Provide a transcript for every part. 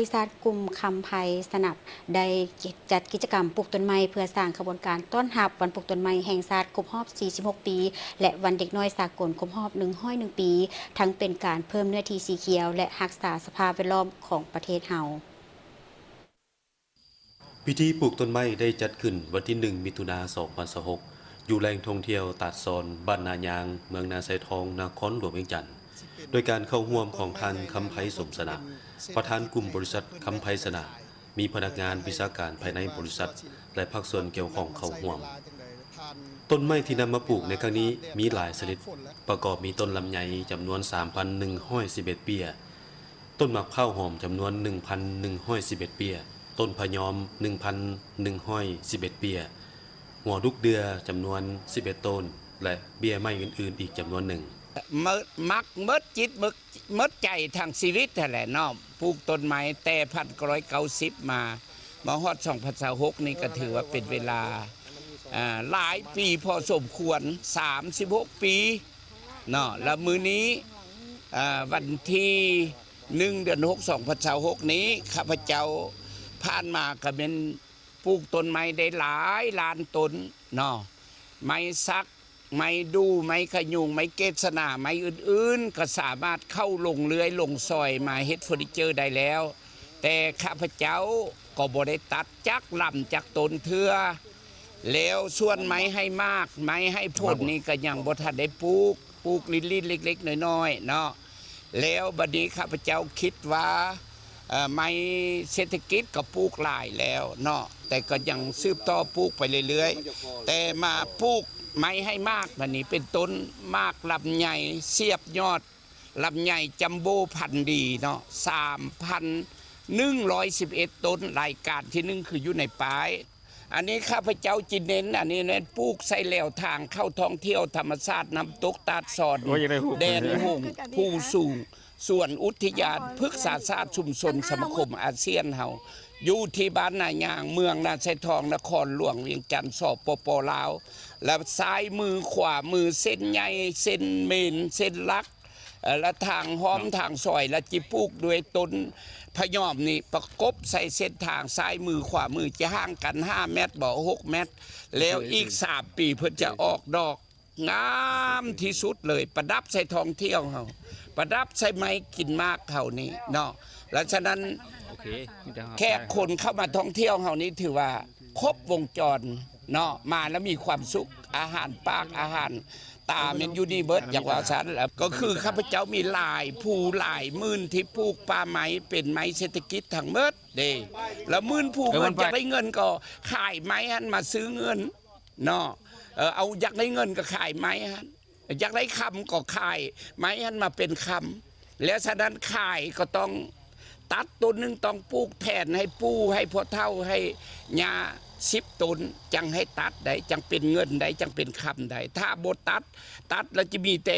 ບໍລິສັດກຸ່ມຄຳໄພສະໜັບ ໄດ້ຈັດກິດຈະກຳປູກຕົ້ນໄມ້ ເພື່ອສ້າງຂະບວນການຕ້ອນຮັບວັນປູກຕົ້ນໄມ້ແຫ່ງຊາດຄົບຮອບສີ່ສິບຫົກປີ ແລະ ວັນເດັກນ້ອຍສາກົນຄົບຮອບໜຶ່ງຮ້ອຍໜຶ່ງປີ, ທັງເປັນການເພີ່ມເນື້ອທີ່ສີຂຽວ ແລະ ຮັກສາສະພາບແວດລ້ອມຂອງປະເທດເຮົາ. ພິທີປູກຕົ້ນໄມ້ໄດ້ຈັດຂຶ້ນວັນທີໜຶ່ງ ມິຖຸນາ ສອງພັນຊາວຫົກ ຢູ່ແຫຼ່ງທ່ອງທ່ຽວຕາດຊອນ ບ້ານນາຍາງ ເມືອງນາຊາຍທອງ ນະຄອນຫຼວງວຽງຈັນ ໂດຍການເຂົ້າຮ່ວມຂອງທ່ານ ຄຳໄພ ສົມຊະນະ ປະທານກຸ່ມບໍລິສັດຄຳໄພຊະນະ, ມີພະນັກງານ, ວິຊາການພາຍໃນບໍລິສັດ ແລະ ພາກສ່ວນກ່ຽວຂ້ອງເຂົ້າຮ່ວມ. ຕົ້ນໄມ້ທີ່ນຳມາປູກໃນຄັ້ງນີ້ມີຫຼາຍຊະນິດ, ປະກອບມີຕົ້ນລຳໄຍຈຳນວນສາມພັນໜຶ່ງຮ້ອຍສິບເອັດເປ້ຍ, ຕົ້ນໝາກພ້າວຫອມຈຳນວນໜຶ່ງພັນໜຶ່ງຮ້ອຍສິບເອັດເປ້ຍ, ຕົ້ນພະຍອມໜຶ່ງພັນໜຶ່ງຮ້ອຍສິບເອັດເປ້ຍ, ຫົວດຸກເດື່ອຈຳນວນສິບເອັດຕົ້ນ ແລະ ເບ້ຍໄມ້ອື່ນໆອີກຈຳນວນໜຶ່ງ. ມັກ ມັກໝົດຈິດໝົດໃຈທັງຊີວິດຫັ້ນແຫຼະເນາະ ປູກຕົ້ນໄມ້ແຕ່ພັນເກົ້າຮ້ອຍເກົ້າສິບມາ ມາຮອດສອງພັນຊາວຫົກນີ້ກໍຖືວ່າເປັນເວລາ ອ່າ ຫຼາຍປີພໍສົມຄວນ ສາມສິບຫົກປີເນາະ ແລ້ວມື້ນີ້ ອ່າ ວັນທີໜຶ່ງ ເດືອນຫົກ ສອງພັນຊາວຫົກນີ້ ຂ້າພະເຈົ້າຜ່ານມາກໍແມ່ນ ປູກຕົ້ນໄມ້ໄດ້ຫຼາຍລ້ານຕົ້ນເນາະ ໄມ້ສັກ ໄມ້ດູ່ ໄມ້ຂະຍຸງ ໄມ້ເກດສະໜາ ໄມ້ອື່ນໆ ກໍສາມາດເຂົ້າລົງເລື່ອຍລົງຊອຍມາເຮັດເຟີນິເຈີໄດ້ແລ້ວ ແຕ່ຂ້າພະເຈົ້າກໍບໍ່ໄດ້ຕັດຈັກລຳຈັກຕົ້ນເທື່ອ ແລ້ວສ່ວນໄມ້ໃຫ້ໝາກ ໄມ້ໃຫ້ຜົນນີ້ກໍຍັງບໍ່ທັນໄດ້ປູກ ປູກຫຼິ້ນໆ ເລັກໆ ນ້ອຍໆ ເນາະ ແລ້ວບັດນີ້ຂ້າພະເຈົ້າຄິດວ່າ ເອີ ໄມ້ເສດຖະກິດກໍປູກຫຼາຍແລ້ວເນາະ ແຕ່ກໍຍັງສືບຕໍ່ປູກໄປເລື້ອຍໆ ແຕ່ມາປູກໄມ້ໃຫ້ໝາກບັດນີ້ ເປັນຕົ້ນໝາກລຳໄຍສຽບຍອດ ລຳໄຍຈັມໂບ້ພັນດີເນາະ ສາມພັນໜຶ່ງຮ້ອຍສິບເອັດຕົ້ນ ລາຍການທີໜຶ່ງຄືຢູ່ໃນປ້າຍ ອັນນີ້ຂ້າພະເຈົ້າຈິເນັ້ນ ອັນນີ້ແມ່ນປູກໃສ່ແລວທາງເຂົ້າທ່ອງທ່ຽວທຳມະຊາດນ້ຳຕົກຕາດຊອນ ແດນຫົງ ພູສູງ ສວນອຸທິຍານ ພຶກສາສາດຊຸມຊົນສະມາຄົມອາຊຽນເຮົາ ຢູ່ທີ່ບ້ານນາຍາງ ເມືອງນາຊາຍທອງ ນະຄອນຫຼວງວຽງຈັນ ສປປ ລາວ ແລະ ຊ້າຍມື ຂວາມື ເສັ້ນໃຫຍ່ ເສັ້ນເມນ ເສັ້ນຫຼັກ ເອີ ລະທາງຫ້ອມທາງຊອຍ ລະຈິປູກດ້ວຍຕົ້ນພະຍອມນີ້ ປະກົບໃສ່ເສັ້ນທາງຊ້າຍມືຂວາມື ຈະຫ່າງກັນຫ້າແມັດບໍ ຫົກແມັດ ແລ້ວອີກສາມປີເພິ່ນຈະອອກດອກງາມທີ່ສຸດເລີຍ ປະດັບໃສ່ທ່ອງທ່ຽວເຮົາ ປະດັບໃສ່ໄມ້ກິນໝາກເຮົານີ້ເນາະ ລະສະນັ້ນ ແຂກຄົນເຂົ້າມາທ່ອງທ່ຽວເຮົານີ້ຖືວ່າຄົບວົງຈອນເນາະ ມາແລ້ວມີຄວາມສຸກ ອາຫານປາກອາຫານ ຕາແມ່ນຢູ່ນີ້ເບິດ ຢາກວ່າຊັ້ນ ກໍຄືຂ້າພະເຈົ້າມີຫຼາຍຜູ້ຫຼາຍໝື່ນທີ່ປູກປ່າໄມ້ເປັນໄມ້ເສດຖະກິດທັງໝົດເດ້ ລະໝື່ນຜູ້ເພິ່ນຢາກໄດ້ເງິນກໍຂາຍໄມ້ຫັ້ນມາຊື້ເງິນເນາະ ເອົາ ຢາກໄດ້ເງິນກໍຂາຍໄມ້ຫັ້ນ ຢາກໄດ້ຄຳກໍຂາຍໄມ້ຫັ້ນມາເປັນຄຳ ແລ້ວສະນັ້ນຂາຍກໍຕ້ອງຕັດ ຕົ້ນໜຶ່ງຕ້ອງປູກແຜ່ນໃຫ້ປູ່ໃຫ້ພໍ່ເຖົ້າໃຫ້ຍ່າສິບຕົ້ນ ຈັ່ງໃຫ້ຕັດໄດ້ ຈັ່ງເປັນເງິນໄດ້ ຈັ່ງເປັນຄຳໄດ້ ຖ້າບໍ່ຕັດ ຕັດແລ້ວຈະມີແຕ່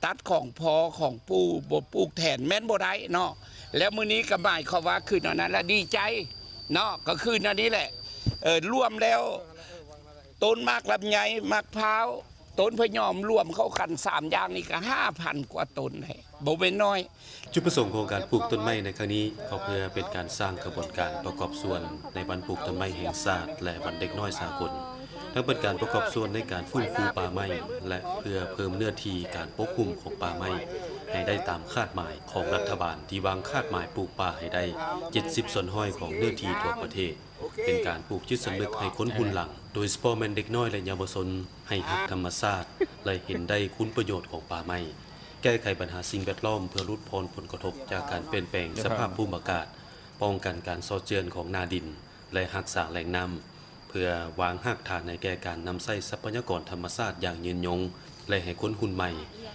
ຕັດຂອງພໍ່ຂອງປູ່ ບໍ່ປູກແທນແມ່ນບໍ່ໄດ້ເນາະ ແລ້ວມື້ນີ້ກໍໝາຍຄວາມວ່າຄືແນວນັ້ນລະ ດີໃຈເນາະ ກໍຄືແນວນີ້ແຫຼະ ລວມແລ້ວ ຕົ້ນໝາກລຳໄຍ ໝາກພ້າວ ຕົ້ນພະຍອມ ລວມເຂົ້າກັນສາມຢ່າງນີ້ກໍຫ້າພັນກວ່າຕົ້ນ ບໍ່ແມ່ນນ້ອຍ. ຈຸດປະສົງຂອງການປູກຕົ້ນໄມ້ໃນຄັ້ງນີ້ ກໍເພື່ອເປັນການສ້າງຂະບວນການປະກອບສ່ວນໃນວັນປູກຕົ້ນໄມ້ແຫ່ງຊາດ ແລະ ວັນເດັກນ້ອຍສາກົນ ທັງເປັນການປະກອບສ່ວນໃນການຟື້ນຟູປ່າໄມ້ ແລະ ເພື່ອເພີ່ມເນື້ອທີ່ການປົກຫຸ້ມຂອງປ່າໄມ້ໃຫ້ໄດ້ຕາມຄາດໝາຍຂອງລັດຖະບານ ທີ່ວາງຄາດໝາຍປູກປ່າໃຫ້ໄດ້ເຈັດສິບສ່ວນຮ້ອຍຂອງເນື້ອທີ່ທົ່ວປະເທດ ເປັນການປູກຈິດສຳນຶກໃຫ້ຄົນຮຸ່ນຫຼັງ ໂດຍສະເພາະແມ່ນເດັກນ້ອຍ ແລະ ເຍົາວະຊົນ ໃຫ້ຮັກທຳມະຊາດ ແລະ ເຫັນໄດ້ຄຸນປະໂຫຍດຂອງປ່າໄມ້, ແກ້ໄຂບັນຫາສິ່ງແວດລ້ອມເພື່ອຫຼຸດຜ່ອນຜົນກະທົບຈາກການປ່ຽນແປງສະພາບພູມອາກາດ, ປ້ອງກັນການຊອກເຈື່ອນຂອງໜ້າດິນ ແລະ ຮັກສາແຫຼ່ງນ້ຳ ເພື່ອວາງຮາກຖານໃຫ້ແກ່ການນຳໃຊ້ຊັບພະຍາກອນທຳມະຊາດຢ່າງຍືນຍົງ ແລະ ໃຫ້ຄົນຮຸ່ນໃໝ່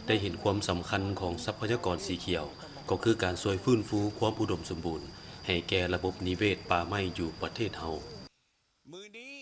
ໄດ້ເຫັນຄວາມສຳຄັນຂອງຊັບພະຍາກອນສີຂຽວ ກໍຄືການຊ່ວຍຟື້ນຟູຄວາມອຸດົມສົມບູນໃຫ້ແກ່ລະບົບນິເວດປ່າໄມ້ຢູ່ປະເທດເຮົາ.